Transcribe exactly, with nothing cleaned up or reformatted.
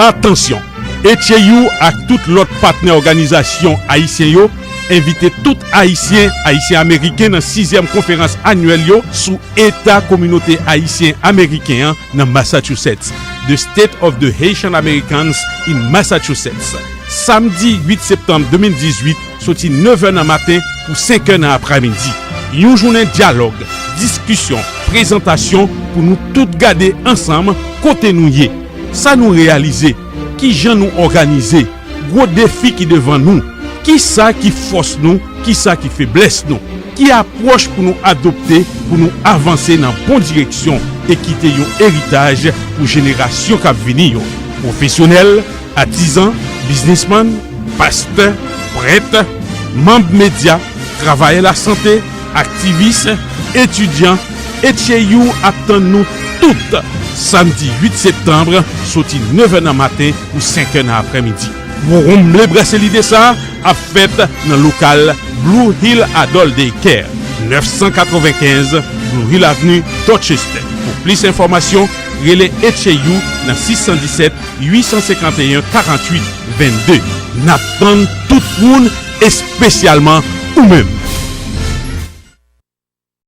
Atansyon! H A U ak tout lòt patnè òganizasyon ayisyen yo envite tout Ayisyen, Ayisyen Ameriken nan sizyèm konferans anyèl yo sou eta kominote Ayisyen Ameriken an nan Massachusetts, The State of the Haitian Americans in Massachusetts, samdi uit septanm de mil dizuit, soti nèf è nan maten pou senk è nan aprèmidi. Yon jounen dyalòg, diskisyon, prezantasyon pou nou tout gade ansanm kote nou ye, sa nou reyalize, kijan nou òganize, gwo defi ki devan nou, kisa ki fòs nou, kisa ki feblès nou, ki apwòch pou nou adopte pou nou avanse nan bon direksyon e kite yon eritaj pou jenerasyon k ap vini yo. Pwofesyonèl, atizan, biznismann, pastè, prèt, manm medya, travayè lasante, aktivis, etidyan, H A U ap tann nou tout samdi uit septanm, soti nèf è nan maten pou senk è nan aprèmidi. Wowonm le brase lide sa a ap fèt nan lokal Blue Hill Adult Daycare, nèf san katrevenkenz Blue Hill Avenue, Dorchester. Pou plis enfòmasyon, rele H A U nan sis san disèt uit san senkanteyen karanntuit vennde. N ap tann tout moun, espesyalman ou menm.